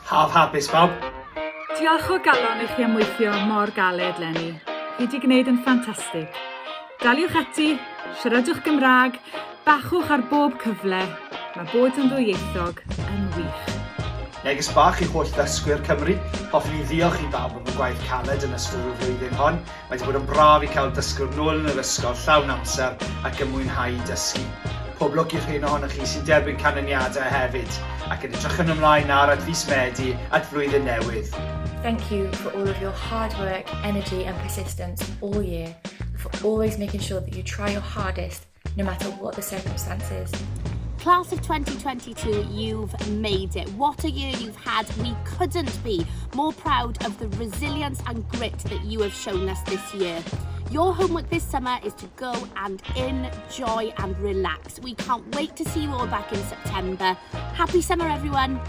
Haf hapus pawb! Diolch o galon i chi am weithio mor galed 'leni. Chi 'di gwneud yn ffantastig. Daliwch ati, siaradwch Gymraeg, bachwch ar bob cyfle, mae bod yn ddwyieithog yn wych. Neges bach i holl ddysgwyr Cymru, hoffwn i ddiolch i bawb am y gwaith caled yn ystod y flwyddyn hon. Mae wedi bod yn braf i cael dysgwr nôl yn yr ysgol llawn amser ac yn mwynhau dysgu. Pob lwc i'r rhein ohonoch chi sy'n derbyn canlyniadau hefyd, ac yn edrychwn ymlaen nawr at fis Medi at flwyddyn newydd. Thank you for all of your hard work, energy and persistence all year, and for always making sure that you try your hardest no matter what the circumstances. Class of 2022, you've made it. What a year you've had. We couldn't be more proud of the resilience and grit that you have shown us this year. Your homework this summer is to go and enjoy and relax. We can't wait to see you all back in September. Happy summer, everyone.